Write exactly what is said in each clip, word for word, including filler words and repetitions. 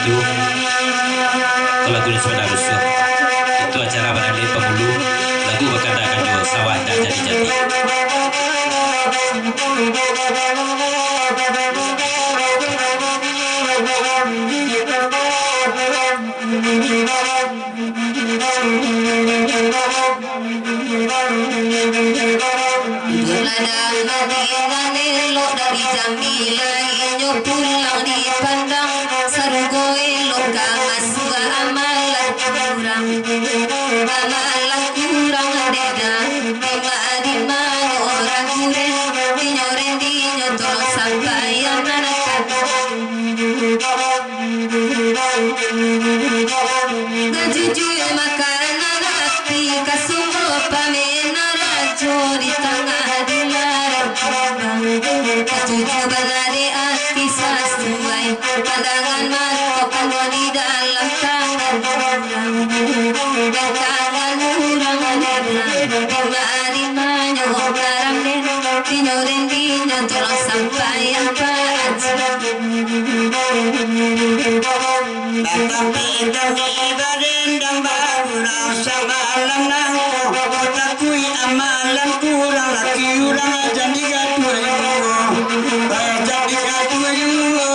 Kalau tulis pada rusuh, itu acara baralek pangulu, lagu bakandakkan jo sawah nan jadi-jadi. Bulan Ramadhan elok dari Jambi, lai inyo pulang dipandang, sarugo elok ka masuak amalan kurang. Amalan kurang dek dah, dima-dimanyo urang kurang, dinyo rendinyo tolong sampaian nan akan. Jujur makanan ati, kasumbo pamenarajo di tangah dilarang. Jujur bana di ati sasuai, pandangan mato kando di dalam tangan. Tangan urang dima-dimanyo karam den, dinyo rendinyo tolong sampaian Pak Aji. Tatapi kami barendang barurang samalam nangko, takuik amalan kurang, laki urang jan digaduah juo, jan digaduah juo.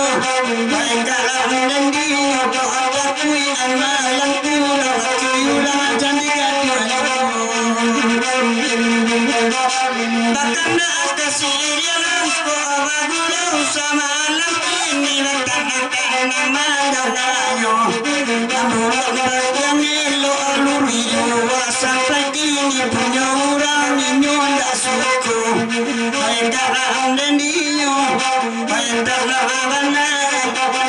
Baik kalam dan dinyo, takuik amalan kurang, laki urang jan digaduah juo. Bakana kasirian angko bagurau samalam, kini bakana-kana madarayo. Namun bagian elok luri juo, sampai kini punyo urang inyo ndak suko. Hai kalam dan dinyo, hai kalam bana,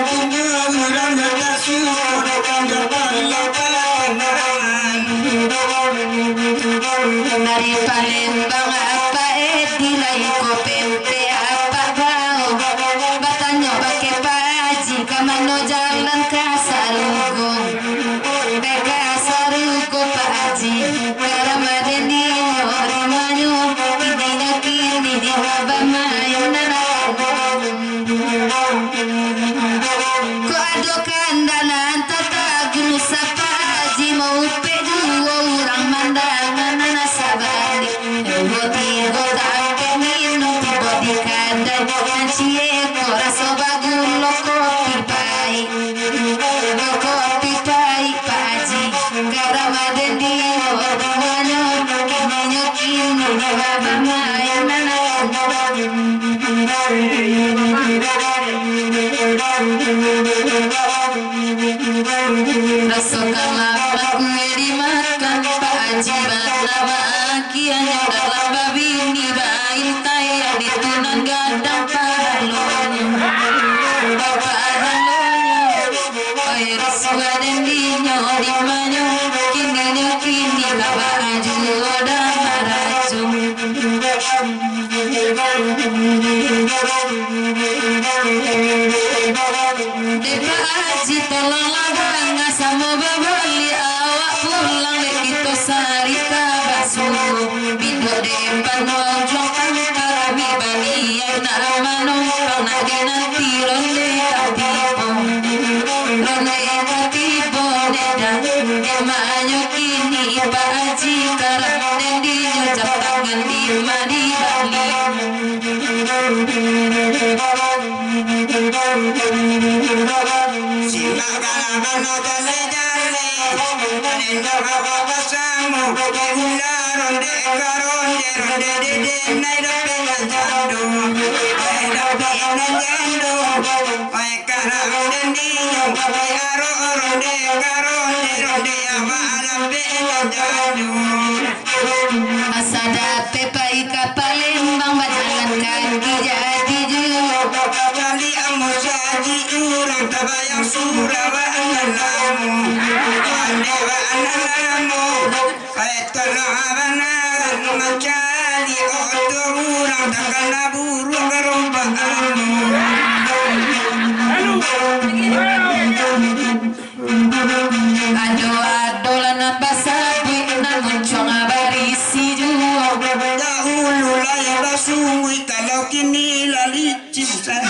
punyo urang ndak suko, kan jalan lapangan. Dari Palembang Apak Edi, lai ko pempek Apak bao, batanyo bakeh Pak Aji, ka mano jalan ka sarugo? Ka sarugo Pak Aji, ka Ramadhan dinyo dimanyo, kini nyo kini dima bamain anak. Ko ado kandak nan tatagun, sapa Aji maupek juo urang mandangan nan sabalik. Duo tigo tampek minum tibo di kadai, nan ciek ko raso bagulo kopi paik. Kopi paik Pak Aji, ka Ramadhan dinyo dimanyo, kini nyo kini dima bamain anak. Raso ka lamak kue dimakan, Pak Aji bana maakian, nyo dalam babini baintai, di tu nan gadang pahalonyo. Pahalonyo. Oi, rasuah den dinyo dimanyo, kini nyo kini ka Pak Aji lo dah marajo. Dek Pak Aji, tolonglah bangah samo babali, awak pulang dek kito sari ka basuo. Pindok depan monjuang tangka, kami baniaik nak manumpang, nak dinanti ronde ka tibo. Ronde ka tibo, dek dah. Emaknyo kini Pak Aji, karang den dinyo jam tangan dima dibali. Simak bana-bana jaleh-jaleh, nendo awak basamo, gula ronde ka ronde, ronde dede nai dapek nan jando, nai dapek nan jando, nai karang den dinyo, nai arok ronde ka ronde, ronde awak dapek nan jando. Asa dapek pai ka Palembang, bajalan kaki jadi juo. Jadi ambo saji urang tabayang surau baanak lamo. Pandai baanak lamo. Ai tanah bana mancari oto urang, takana buruak garobak ambo. Ado-ado lah nan basabuik, nan muncuang barisi juo. Dahulu lah yang basungguih, kalau kini lah licin, Ustaz.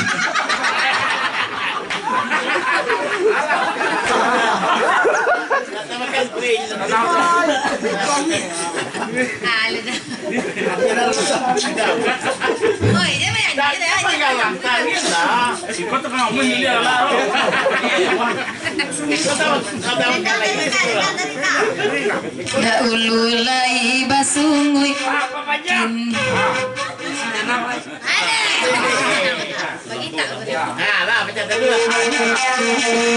Ah, lu dah. Oi, dia main, dia dah. Iko tukang ngomong ni dia lah. Dahulu lai basunguik, kini.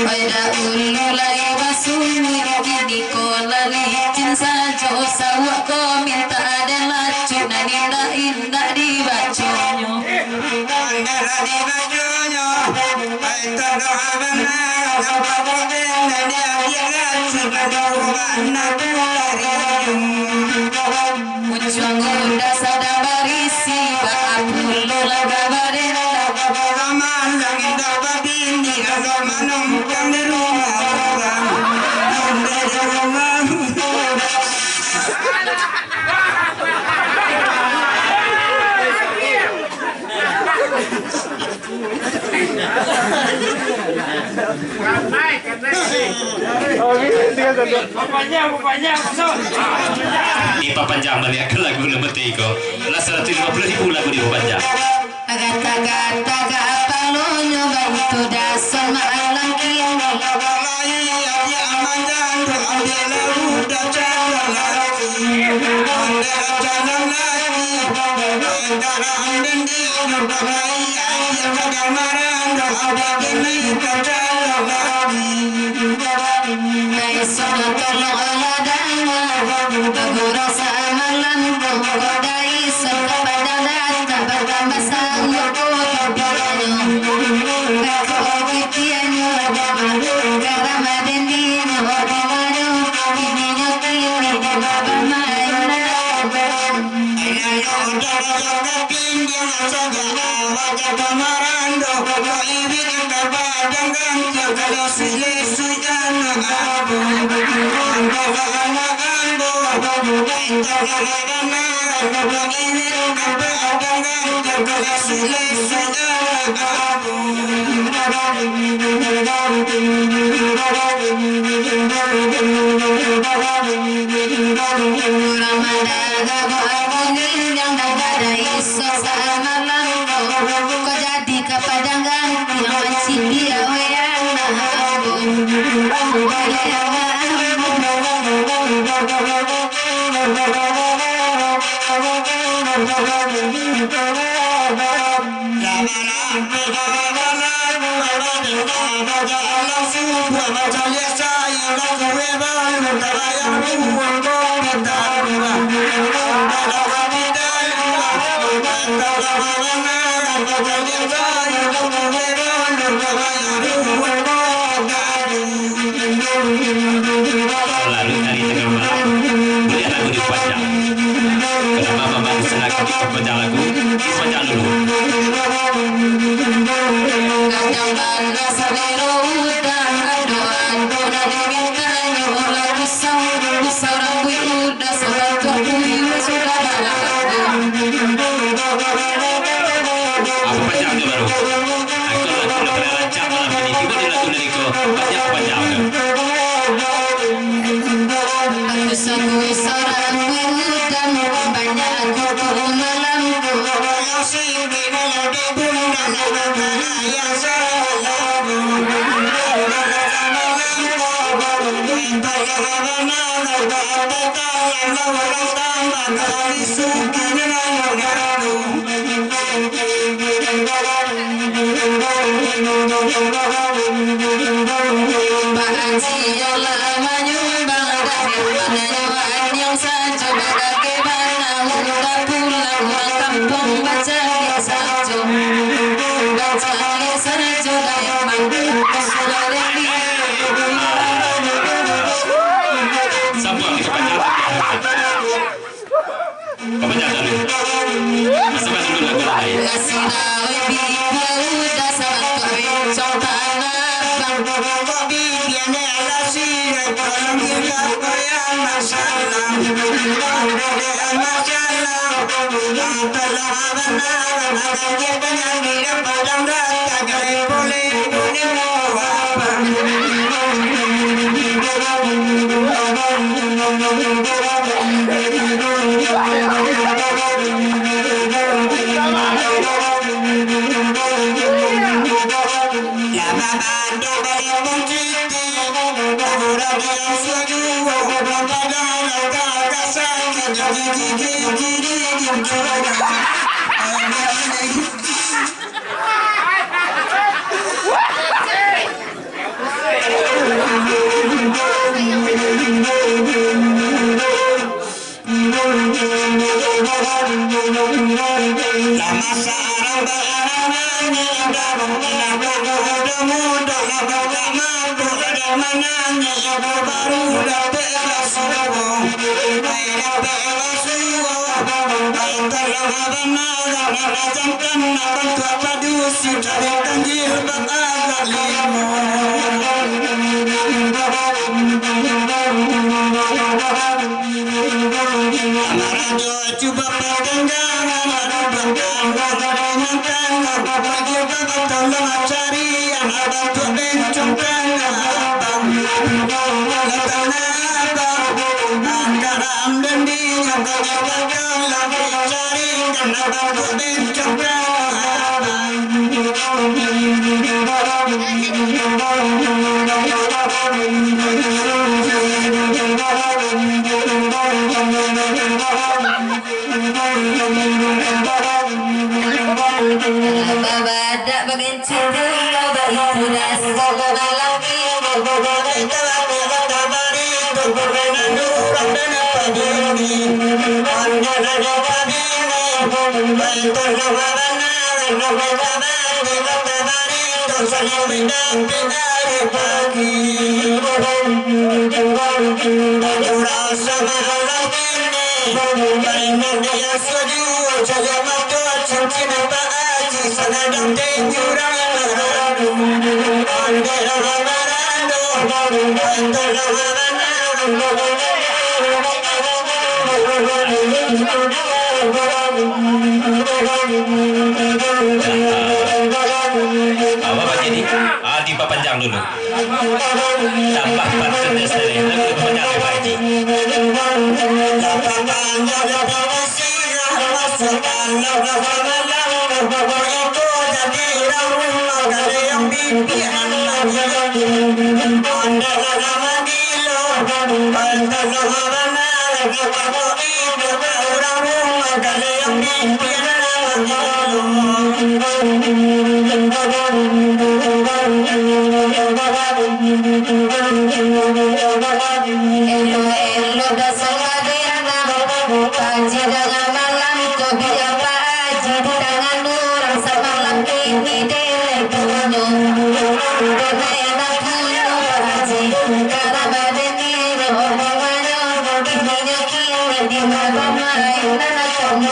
Oi, dahulu lai basunguik, kini ko lah licin sajo. Sauak ko mintak den lacok, nan indak-indak dibaconyo. Indak dibaconyo, ai tadoa bana, nan pabuik den nan diambiak lacok, nan diubah nan tu lariyo. Ujuang udah sadang barisi, baa pulo lah kabar den. Malam indak babini, kalau manumpang di rumah urang. Di rumah urang. Dipapanjang baliak ka lagu nan batiko. Lah saratuih limo puluah ribu lagu dipapanjang. Gata-gata kapalonyo, baitu dason malam kini. Dai sono tolong olah danga, bagurau samalam ko. Dai sono ka Padang Data, batambah sanguik ko pikiannyo. Beko pikiannyo, karama den dinyo, dinyo, kininyo kini, bamain. Urang mandanga ko amunyo, nan dada iso samalam ko, ko jadi ka Padang Ganti, nan mancibiak wayang ambo. Lalu dari tengah malam, buliah lagu dipancang. Kenapa Bambang Selaku dipancang lagu? Dipancang dulu. Kadang bana salero udah, ado-ado nan dimintanyo, lagu saurang, saurang bui udah, sabantuak bui sudah balagu. Aku pancang tu baru. Aku lagu nan paling rancak malam ini. Tibo di lagu dari ko, banyak pancang tu. Aku saurang bui udah, banyak aku tu malam tu. Baaji yo lah manyumbang, dari mananyo anyo sajo, bagagai bana udah pulang, urang kampuang bacaliak sajo, bacaliak sajo, dari mangko sudah ready. Sabuang itu panjang. Kebanyakan. Masukkan dulu lagu lain. Nasi rawit bibia udah sabantuak rincong tanah abang. Kok bibia ni alah sirek, kalau bibia goyang masalah. Goyang masalah. Yang telah benar, ada dia penyanyi yang padang datang, boleh, boleh, boleh. Babadak bagincin, baitu das, malam ni, Apa Pak Haji ni? Ah, dipapanjang dulu. Tambah pantun dari saya. Lagu dipapanjang dari Pak Haji. Elok-elok basaladen, Pak Haji, tangah malam ko bia Pak Haji, di tangan urang samalam kini dek punyo. Dek enak punyo Pak Haji, karamaden nyo, omonganyo, kini nyo kini di ma bamain, anak kamu.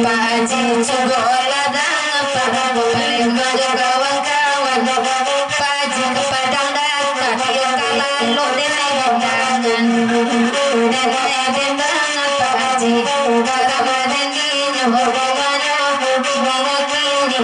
Pak Haji, cubo lah danga, Pak Haji, Palembang jo kawan-kawan. Pak Haji ka Padang Dakak, iyo ka lalok denai undangan. Denai undangan, Pak Haji, karamaden nyo, omonganyo, kini nyo kini,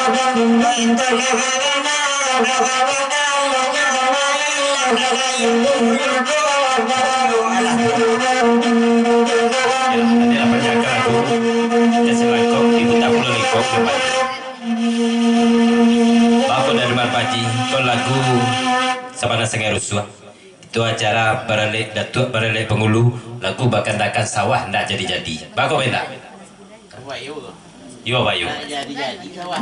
apo main anak kawan. Nanti lah panjang lagu. Kita simak kau di Buta Pulau Lengkong, Pak. Bako dari Marpaji, ko lagu Sabana Sungai Rusuah. Itu acara baralek Datuak Baralek Pangulu, lagu Bakandakan Sawah Ndak Jadi-Jadi. Bako minta. Iyo, Bayu. Jadi-jadi sawah.